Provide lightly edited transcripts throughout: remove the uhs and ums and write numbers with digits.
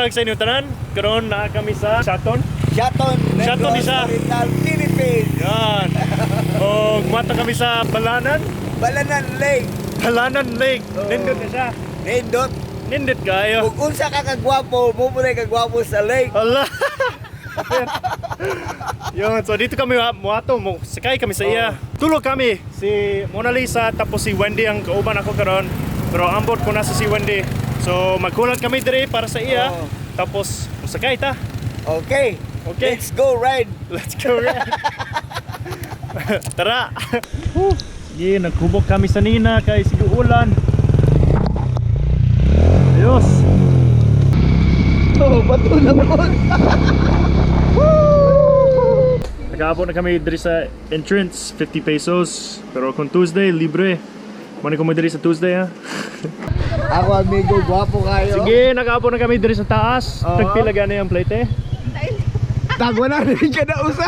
buntag sa inyong tanan. Karon naa kami sa Siaton. Siaton, Siaton Negros isa. Oriental, Philippines. Yan. O mata kami sa Balanan. Balanan Lake. Balanan Lake. Oo. Nindot na siya. Nindot. Nindot kayo. Kung unsa ka kagwapo, mo mo na kagwapo sa lake. Ala. Yun, so dito kami muato, mo sakay kami sa iya. Tulo kami, si Mona Lisa tapos si Wendy ang kauban ako karon. Pero ambot ko nasa si Wendy. So magkulang kami dire para sa iya. Oo. Tapos musakay ta. Okay. Okay. Let's go ride. Let's go ride. Tara. Woo. Sige, nagkubok kami sa nina kay sige ulan. Ayos. Oh, bato na po. Nakaabot na kami diri sa entrance, 50 pesos. Pero kung Tuesday, libre. Muna ko mo diri sa Tuesday ha. Ako amigo, gwapo kayo. Sige, nakaabot na kami diri sa taas. Oo. Tagpila gani ang plate eh. Tagwa na rin ka na usa.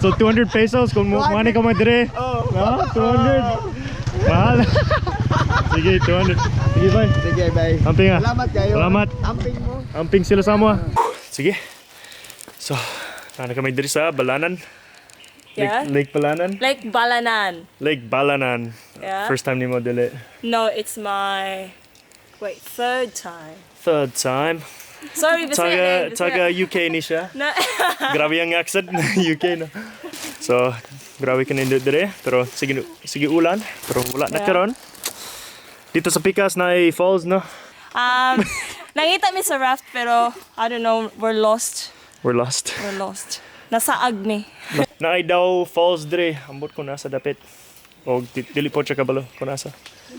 So 200 pesos kung mo mani ko mo diri. Oh. No, 200. Mahal. Sige, 200. Sige, bye. Sige, bye. Amping ah. Salamat kayo. Salamat. Amping mo. Amping sila sa mo ah. Sige. So, nana kami diri sa Balanan. Yeah. Lake, Lake Balanan. Lake Balanan. Lake Balanan. Yeah. First time nimo dili. No, it's my, wait, third time. Third time. Sorry, Bisaya. Taga eh, Bisaya. taga UK ni siya. No. Grabe ang accent na UK no. So, grabe ka nindot dire pero sige sige ulan pero wala na karon. Dito sa Pikas na falls no. Nangita mi sa raft pero I don't know, we're lost. We're lost. We're lost. Nasa mi. Naay daw falls dire. Ambot ko nasa dapit. O dili po siya kabalo ko nasa.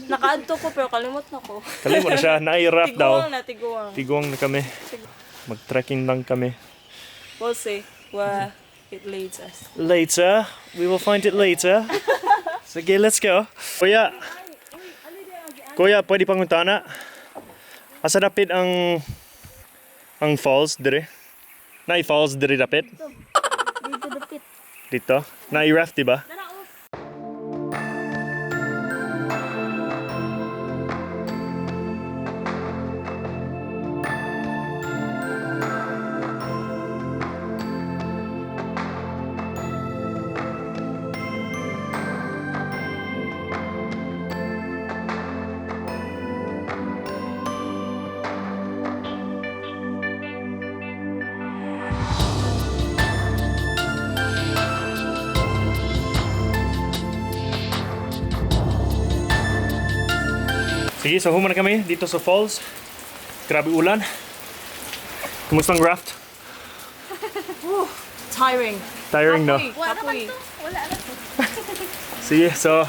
Nakaadto ko pero kalimot na ko. Kalimot na siya naay raft daw. Tiguang na, tiguang. Tiguang na kami. Mag-trekking lang kami. We'll see where it leads us. Later. We will find it later. Sige, let's go. Kuya. Kuya, pwede pangutana? Asa dapit ang falls dire? Naay falls dire dapit? Dito dapit. Dito? Naay raft, di ba? Sige, so human na kami dito sa falls. Grabe ulan. Kumusta ang raft? Tiring. Tiring, no? Wala naman Kapoy. to. Wala na to. Sige, so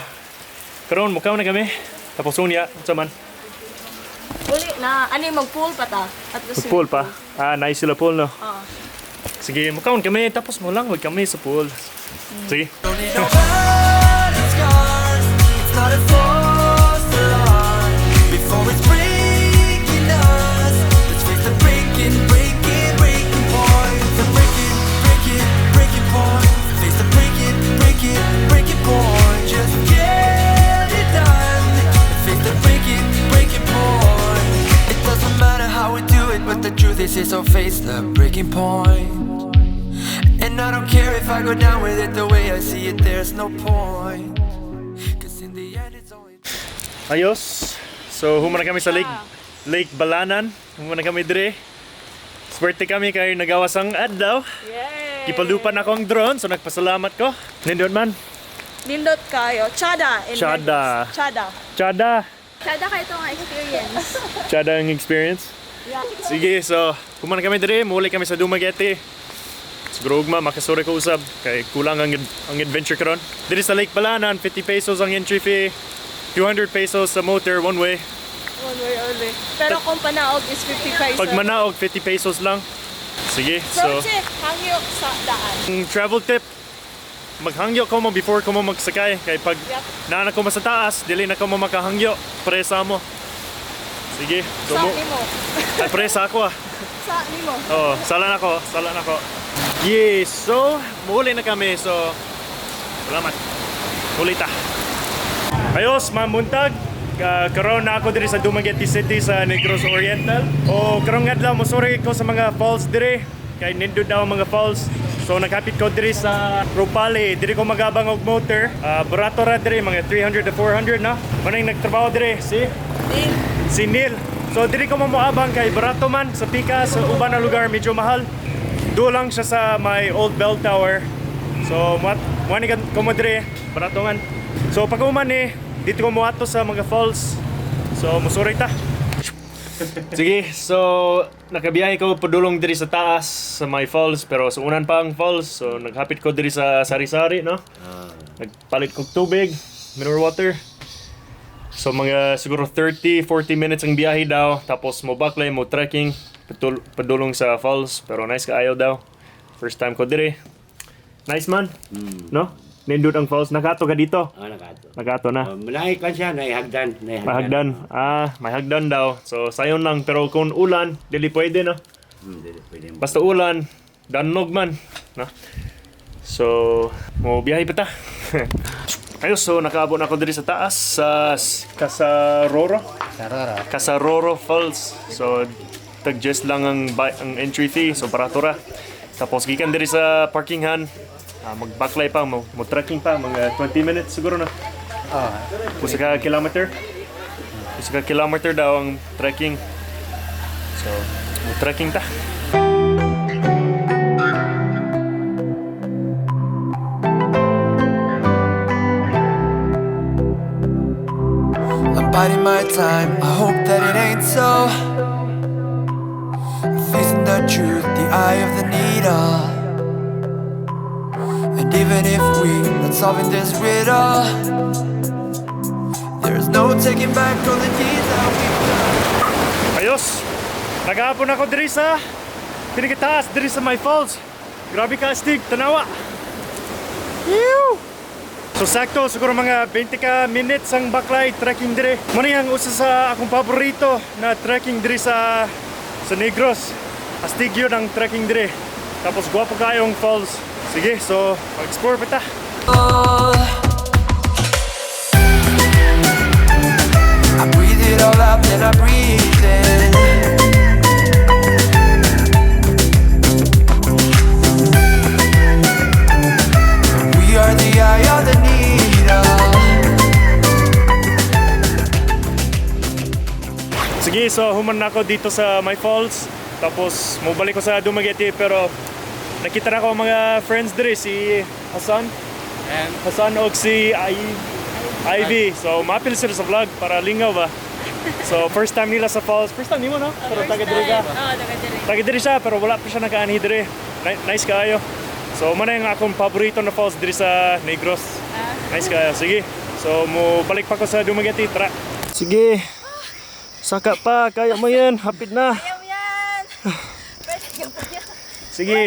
karon mukaw na kami. Tapos unya, unsa man? Uli na. Ano yung mag-pool pa ta? At the Pool pa. Ah, nice sila pool, no? Oo. Sige, mukaon kami. Tapos mo lang, wag kami sa pool. Sige. Don't need no battered scars. It's not a false alarm. Before it's breaking us, let's face the breaking, breaking, breaking point. The breaking, breaking, breaking point. Face the breaking, breaking, breaking point. Just get it done. Face the breaking, breaking point. It doesn't matter how we do it, but the truth is, it's all face the breaking point. And I don't care if I go down with it the way I see it, there's no point. 'Cause in the end, it's only. Ayos. So, human na kami sa Lake Lake Balanan. Human na kami dire. Swerte kami kay nagawas ang adlaw. Yay! Gipalupan ako ang drone, so nagpasalamat ko. Nindot man. Nindot kayo. Chada. In Chada. Negros. Chada. Chada. Sada kayo itong experience. Chada ang experience. Sige, so human na kami dire, muli kami sa Dumaguete. Siguro ugma makasuri ko usab kay kulang ang adventure karon. Diri sa Lake Balanan, 50 pesos ang entry fee. 200 pesos sa motor one way. One way only. Pero kung panaog is 50 pesos. Pag manaog 50 pesos lang. Sige, so Road trip, hangyo sa daan. ang travel tip, maghangyo ko mo before ko mo magsakay kay pag Yep. naa na ko mo sa taas, dili na ko mo makahangyo, presa mo. Sige, so Sa mo, nimo. ay, presa ako ah. Sa nimo. Oo, sala na ko, sala na ko. Yes, so muli na kami. So salamat. Muli ta. Ayos, mamuntag. Karon na ako diri sa Dumaguete City sa Negros Oriental. O karong adlaw mosuri ko sa mga falls diri kay nindot daw ang mga falls. So naghapit ko diri sa Ropali, diri ko magabang og motor. Barato ra diri, mga 300 to 400 na. Manay nagtrabaho diri si si Neil. So diri ko mamoabang kay barato man sa pika sa uban na lugar medyo mahal. Duol lang siya sa may old bell tower. So mo ni ko mo diri, barato man. So pag human ni dito ko moadto sa mga falls. So musuri ta. Sige, so nakabiyahe ko padulong diri sa taas sa may falls, pero sa unan pa ang falls. So naghapit ko diri sa sari-sari, no? Nagpalit kog tubig, mineral water. So mga siguro 30, 40 minutes ang biyahe daw. Tapos mo baklay, mo trekking, padulong sa falls. Pero nice kaayo daw. First time ko diri. Nice man. No? Nindot ang falls. Nakato ka dito. Ah, nakato. Nakato na. Naay kan siya, naihagdan, naihagdan. May hagdan. Ah, may hagdan daw. So sayon lang. Pero kung ulan, dili pwede, no? Dili pwede mo. Basta ulan, danog man. No? So, mo biyahe pa ta. Ayos, so nakaabot na ako diri sa taas sa Casaroro. Sarara. Casaroro Falls. So, tag-just lang ang entry fee. So, barato ra. Tapos, gikan diri sa parkinghan, magbaklay pa, mo trekking pa, mga 20 minutes siguro na. Ah. Usa ka kilometer. Usa ka kilometer daw ang trekking. So, mo trekking ta. I'm biding my time, I hope that it ain't so. I'm facing the truth, the eye of the needle. And even if we not solving this riddle, there's no taking back all the deeds that we've done. Ayos! Nagahapon ako diri sa pinakitaas, diri sa my falls. Grabe ka astig, tanawa. Ew! So sakto, siguro mga 20 ka minutes ang baklay trekking diri. Muna ang usa sa akong paborito na trekking diri sa Negros. Astig yun ang trekking diri. Tapos gwapo kayong falls. Sige, so mag-explore pa ta. I breathe it all out, then I breathe in. We are the eye of the needle. Sige, so human na ako dito sa my falls. Tapos mobalik ko sa Dumaguete, pero nakita na ako ang mga friends diri, si Hassan. And Hassan og si Ivy. So mapil sila sa vlog para lingaw ba. So first time nila sa falls. First time nimo, no? Pero taga diri ka. Oh, taga diri. Taga diri siya pero wala pa siya nakaanhi diri. Nice kaayo. So mo na yung akong paborito na falls diri sa Negros. Nice kaayo. Sige. So mo balik pa ko sa Dumaguete. Tara. Sige. Saka pa, kaya mo yan. Hapit na. Ayaw yan! Pwede ka pa yan. Sige.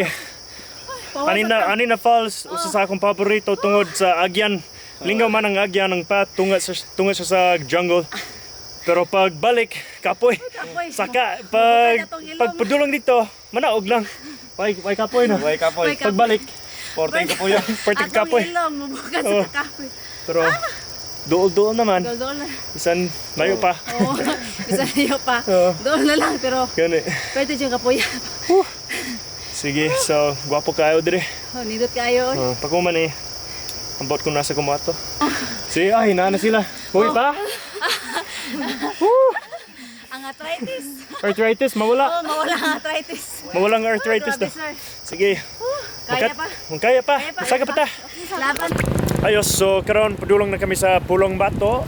Ani na falls, usa sa akong paborito tungod sa agyan. Lingaw man ang agyan ang path tunga siya sa jungle. Pero pag balik, kapoy. Kapoy. Saka pag Mabuka na tong ilong. pag padulong dito, manaog lang. Way kapoy na. Way kapoy. Way kapoy. Pagbalik, 14 ka po yun. pertig Atong kapoy. ilong, mabuka Oh. sa kapoy. Pero duol-duol naman. Dool na. Bisan layo pa. Oo, bisa niyo pa. Oo. Dool na lang, pero Gani. pwede dyan kapoy. Sige, so gwapo kayo dire. Oh, nindot kayo. Oh, pag man eh. Ambot kung nasa kumato. Sige, ay, naa na sila. Uy pa. Ang arthritis. Arthritis, mawala. Oh, mawala ang arthritis. Mawalang arthritis Grabe, na. sir. Sige. Kaya pa. Kaya pa. Kaya pa. Saka pa ta. Laban. Ayos, so karon padulong na kami sa Pulong Bato.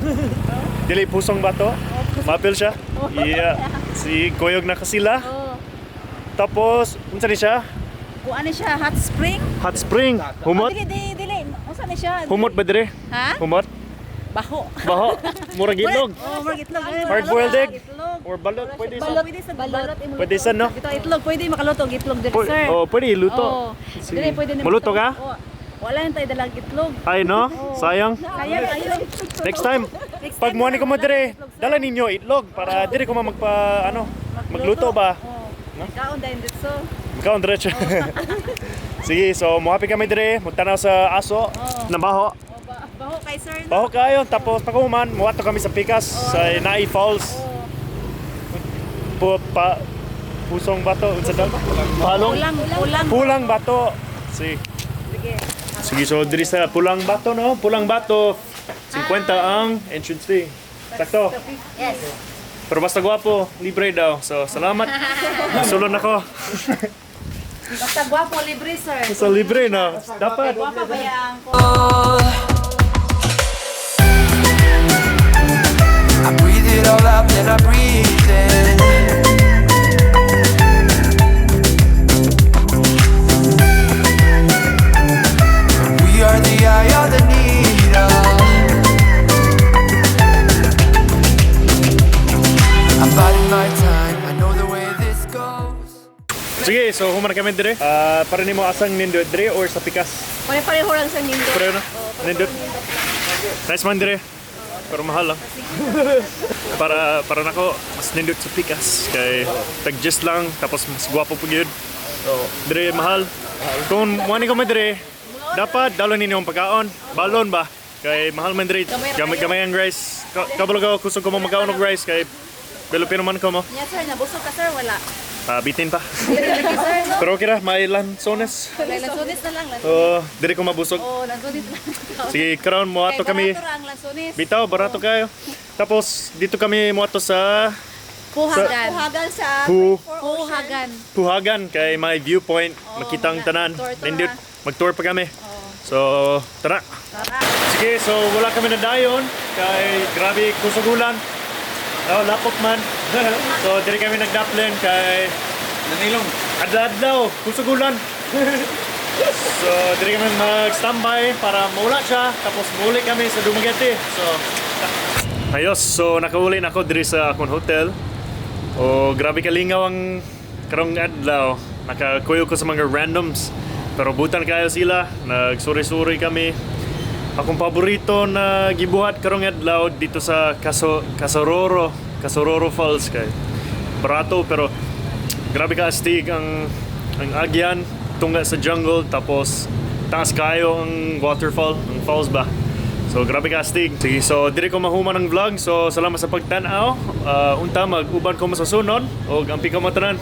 Dili Pusong Bato. Mapil siya. Yeah. Si Koyog na kasila. Oh. Tapos, unsa ni siya? Kuan ni siya, hot spring. Hot spring. Humot? Oh, dili, dili, dili. Unsa ni siya? Humot ba dire? Ha? Humot? Baho. Baho. Murag itlog. Oh, murag itlog. Hard boiled egg. Itlog. Or balot. Pwede sa. Balot. Pwede sa balot. Pwede sa, no? Ito itlog, pwede makaluto og itlog diri, sir. Oh, pwede iluto. Oh. Sige. Dili pwede na Maluto ka? Oh. Wala na tayo dalang itlog. Ay no? Sayang. Kaya kayo. Next time, Next pag time muani na ko mo lang, dire, itlog, sir. dala ninyo itlog para dire ko magpa ano, magluto ba? Oh. Kaon dahil dito. Makaon diretso. Sige, so muhapi kami dire, magtanaw sa aso, Oo. nabaho. Oh, baho kay sir, no? Baho kayo, tapos pagkuman, muwato kami sa Pikas, sa Nai Falls. Pusong Bato, unsa daw? Palong? Ulang, ulang. Pulang Bato. Si. Sige. Sige, so diri sa Pulang Bato, no? Pulang Bato, 50 ang entrance fee. Sakto. Yes. Pero basta gwapo, libre daw. So, salamat. Sulon ako. Basta gwapo, libre, sir. Sa libre na. Dapat. Gwapo ba yang I breathe it all out, then I breathe in. We are the eye of the needle. I'm biding my time. I know the way this goes. Sige, so human kami dire. Ah, para nimo asang nindot dire or sa Pikas? Pare-pareho lang sa nindot. Pareho na. Nindot. Nice man dire. Pero mahal lang. Para nako mas nindot sa Pikas kay tag just lang tapos mas gwapo pud gyud. Dire mahal. Kung mo ni ko man dire, dapat dalo ninyo ang pagkaon. Balon ba? Kay mahal man dire. Gamay gamay ang rice. Kabalo ka kusog ko mo magkaon og rice kay Pilipino man ko mo. Yes, sir. Nabusog ka, sir. Wala. Ah, bitin pa. Libre, sir, no? Pero okay ra, may lansones. Lansones na lang. Lansones. Oh, dire ko mabusog. Oh, lansones na lang. Sige, karon mo ato Kay kami. barato ra ang lansones. Bitaw, barato kayo. Tapos dito kami moato sa Puhagan. Puhagan sa Puhagan. Puhagan kay may viewpoint, makita ang tanan. Tour, tour, Nindot, ah. mag-tour pa kami. So, tara. Sige, so wala kami na dayon kay grabe kusugulan. Oh, lapok man. So, diri kami nagdaplen kay Nanilong. adlaw-adlaw, kusugulan. So, diri kami mag-standby para maula siya tapos muli kami sa Dumaguete. So, ayos. So, nakauli na ako diri sa akong hotel. O, grabe kalingaw ang karong adlaw. Nakakuyo ko sa mga randoms. Pero butan kayo sila. Nagsuri-suri kami. Akong paborito na gibuhat karong adlaw dito sa Casororo, Casororo Falls kay. Barato pero grabe ka astig ang agyan tunga sa jungle tapos taas kayo ang waterfall, ang falls ba. So grabe ka astig. Sige, so diri ko mahuman ang vlog. So salamat sa pagtan-aw. Unta mag-uban ko mo sa sunod og ampi ka mo tanan.